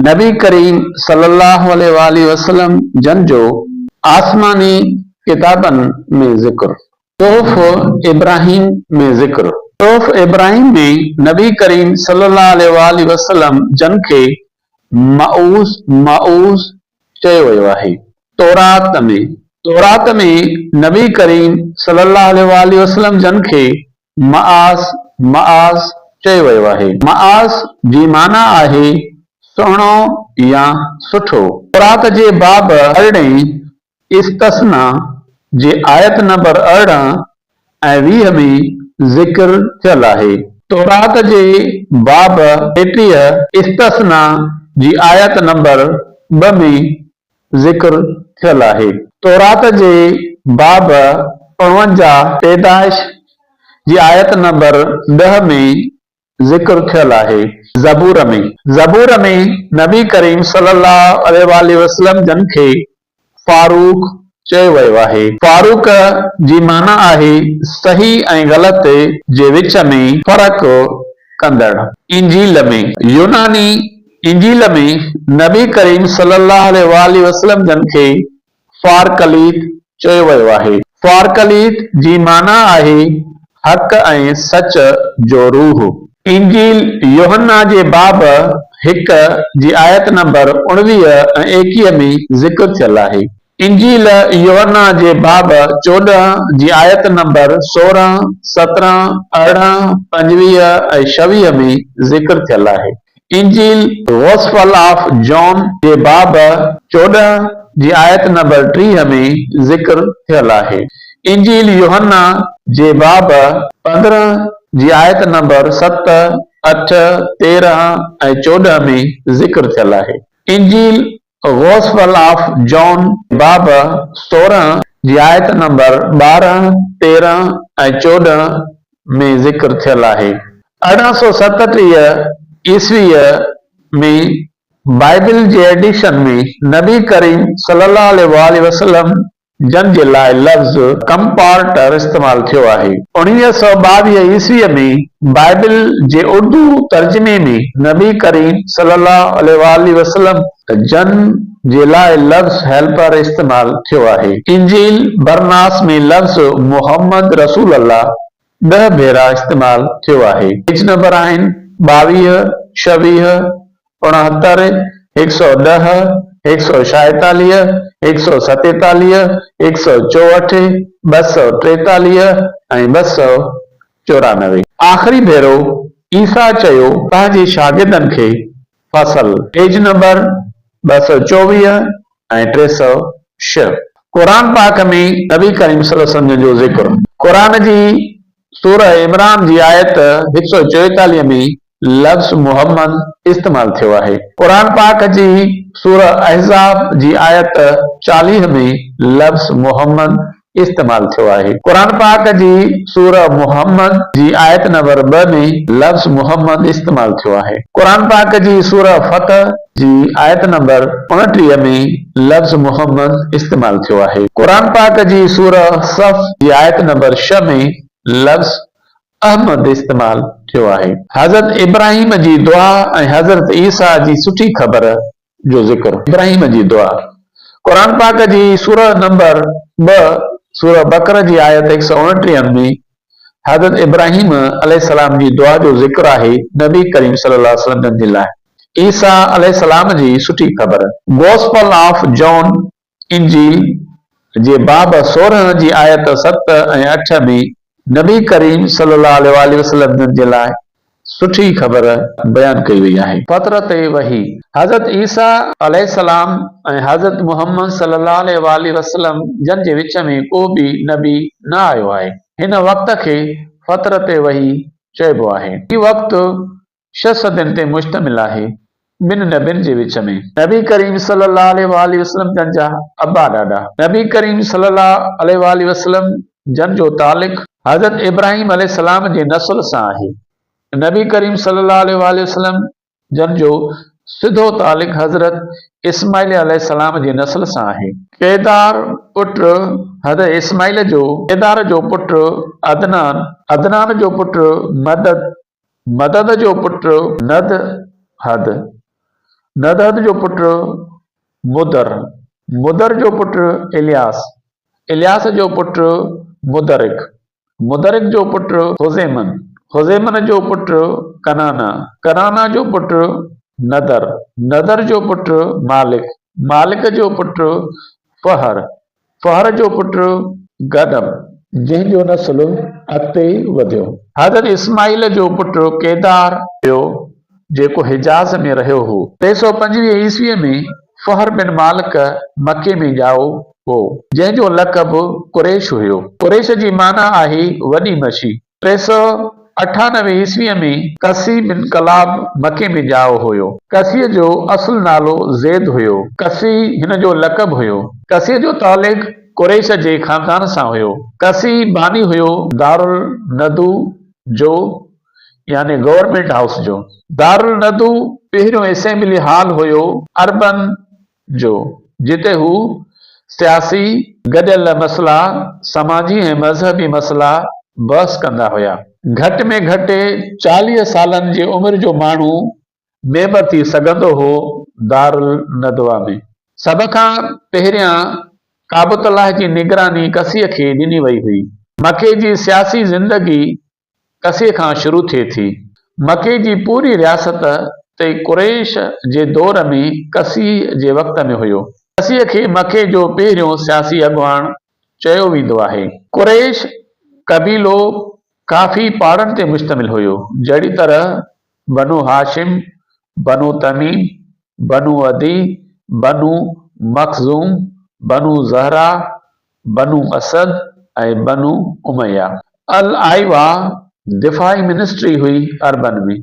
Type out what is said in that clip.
نبي ڪريم صلي الله عليه واٰله وسلم جن جو آسماني ڪتابن ۾ ذڪر. صحف ابراهيم ۾ ذڪر. صحف ابراهيم ۾ نبي ڪريم صلي الله عليه واٰله وسلم جن کي معوذ معوذ چيو ويو آهي. تورات ۾. تورات ۾ نبي ڪريم صلي الله عليه واٰله وسلم جن کي معاذ، معاذ، چيو ويو آهي. معاذ جي معنيٰ آهي سهڻو يا سٺو. تورات جي باب ارڙهين، استثنا، جي آيت نمبر 18 ۽ 20 ۾ ذڪر ٿيل آهي. تورات جي باب 33، استثنا، جي آيت نمبر 2 ۾ ذڪر ٿيل آهي. تورات جي باب 49، پيدائش، جي آيت نمبر 10 ۾ ذڪر ٿيل آهي. زبور ۾. زبور ۾ نبي ڪريم صلي الله عليه واٰله وسلم جن کي فاروق چيو ويو آهي. فاروق جي معنيٰ آهي صحيح ۽ غلط جي وچ ۾ فرق ڪندڙ. انجيل ۾. يوناني انجيل ۾ نبي ڪريم صلي الله عليه واٰله وسلم جن کي فارقليط چيو ويو آهي. فارقليط جي معنيٰ آهي حق ۽ سچ جو روح. انجيل يوحنا جي باب هڪ جي آيت نمبر 19 ۽ 21 ۾ ذڪر ٿيل آهي. انجيل يوحنا جي باب 14 جي آيت نمبر 16، 17، 18، 25 ۽ 26 ۾ ذڪر ٿيل آهي. انجيل گوسپل آف جان جي باب 14 جي آيت نمبر 30 ۾ ذڪر ٿيل آهي. انجيل يوحنا جي باب 15 جي آيت نمبر 7، 8، 13 ۽ 14 ۾ ذڪر ٿيل آهي. انجيل گوسپل آف جان باب 16 جي آيت نمبر 12، 13 ۽ 14 ۾ ذڪر ٿيل آهي. 1837 عيسويء ۾ بائبل جي ايڊيشن ۾ نبي ڪريم صلي الله عليه واٰله وسلم جن جي لاء لفظ ڪمپارٽر استعمال ٿيو آهي. 1922 عيسويء ۾ بائبل جي اردو ترجمي ۾ نبي ڪريم صلي الله عليه واٰله وسلم جن جي لاء لفظ هيلپر استعمال ٿيو آهي. انجيل برناس ۾ لفظ محمد رسول الله ڏهه ڀيرا استعمال ٿيو آهي. پيج نمبر آهن، 22، 26، 69، 110، 146، 147، 164، 243 ۽ 294. آخري ڀيرو عيسيٰ چيو پنهنجي شاگردن کي فصل. Page number 224 ۽ 306. قرآن پاڪ ۾ نبي ڪريم صلي الله عليه وسلم جن جو ذڪر. قرآن جي سوره عمران جي آيت 144 ۾ لفظ محمد استعمال ٿيو آهي. قرآن پاڪ جي سوره احزاب جي آيت 40 ۾ لفظ محمد استعمال ٿيو آهي. قرآن پاڪ جي سوره محمد جي آيت نمبر 2 ۾ لفظ محمد استعمال ٿيو آهي. قرآن پاڪ جي سوره فتح جي آيت نمبر 29 ۾ لفظ محمد استعمال ٿيو آهي. قرآن پاڪ جي سوره صف جي آيت نمبر 6 ۾ لفظ احمد استعمال ٿيو آهي. حضرت ابراهيم جي دعا ۽ حضرت عيسيٰ جي سٺي خبر جو ذڪر. ابراهيم جي دعا. قرآن پاڪ جي سورة نمبر 2 سورة بقره جي آيت 129 ۾ حضرت ابراهيم عليه السلام جي دعا جو ذڪر آهي نبي ڪريم صلي الله عليه وسلم جن جي لاء عيسيٰ عليه السلام جي سٺي خبر. گوسپل آف جان، انجيل، جي باب 16 جي آيت 7 ۽ 8 ۾ نبي ڪريم صلي الله عليه واٰله وسلم جن جي لاء سٺي خبر بيان ڪئي وئي آهي. فترت وحي، حضرت عيسيٰ عليه السلام ۽ حضرت محمد صلي الله عليه واٰله وسلم جن جي وچ ۾ ڪو به نبي نه آيو آهي. هن وقت کي فترت وحي چئبو آهي. هي وقت ڇهه صدين تي مشتمل آهي، ٻن نبين جي وچ ۾. نبي ڪريم صلي الله عليه واٰله وسلم جن جا ابا ڏاڏا. نبي ڪريم صلي الله عليه واٰله وسلم جن جو تعلق حضرت ابراهيم عليه السلام جي نسل سان آهي. نبي ڪريم صلي الله عليه واٰله وسلم جن جو سڌو تعلق حضرت اسماعيل عليه السلام جي نسل سان آهي. قيدار پٽ حضرت اسماعيل جو، قيدار جو پٽ عدنان، عدنان جو پٽ مدد، مدد جو پٽ ند حد. ندهد جو پٽ مدر، مدر جو پٽ الياس، الياس جو پٽ مدرڪ، مدرڪ جو پٽ حزيمن، حزيمن جو پٽ ڪنعانه، ڪنعانه جو پٽ ندر، ندر جو پٽ مالڪ، مالڪ جو پٽ فهر، فهر جو پٽ گدم. جنهن جو نسل اڳتي وڌيو. حضرت اسماعيل جو پٽ قيدار هيو، جيڪو حجاز ۾ رهيو هو. 325 عيسويء ۾ فهر بن مالڪ مڪي ۾ ڄائو هو، جنهن جو لقب قريش هيو. قريش جي معنيٰ آهي وڏي مڇي. 398 عيسويء ۾ قصي بن ڪلاب مڪي ۾ ڄائو هيو. قصيء جو اصل نالو زيد هيو. قصي هن جو لقب هيو. قصيء جو تعلق قريش جي خاندان سان هيو. قصي باني هيو دارالندوه جو يعني گورنمينٽ هائوس جو. دارالندوه پهريون اسيمبلي هال هيو عربن جو، جتي هو سياسي گڏيل مسئلا، سماجي ۽ مذهبي مسئلا بحث ڪندا هيا. گهٽ ۾ گهٽ 40 سالن جي عمر جو ماڻهو ميمبر ٿي سگهندو هو دارالندوه ۾. سڀ کان پهريان ڪعبة الله جي نگراني قصيء کي ڏني وئي هئي. مڪي جي سياسي زندگي قصي کان شروع ٿئي ٿي. مڪي جي پوري رياست تي قريش جي دور ۾ قصي جي وقت ۾ هيو. قصي کي مڪي جو پهريون سياسي اڳواڻ چيو ويندو آهي. قريش قبيلو ڪافي پاڙن تي مشتمل هيو، جهڙي طرح بنو هاشم، بنو تميم، بنو عدي، بنو مخزوم، بنو زهره، بنو اسد ۽ بنو اميه. الائوا دفاعي منسٽري هئي عربن ۾.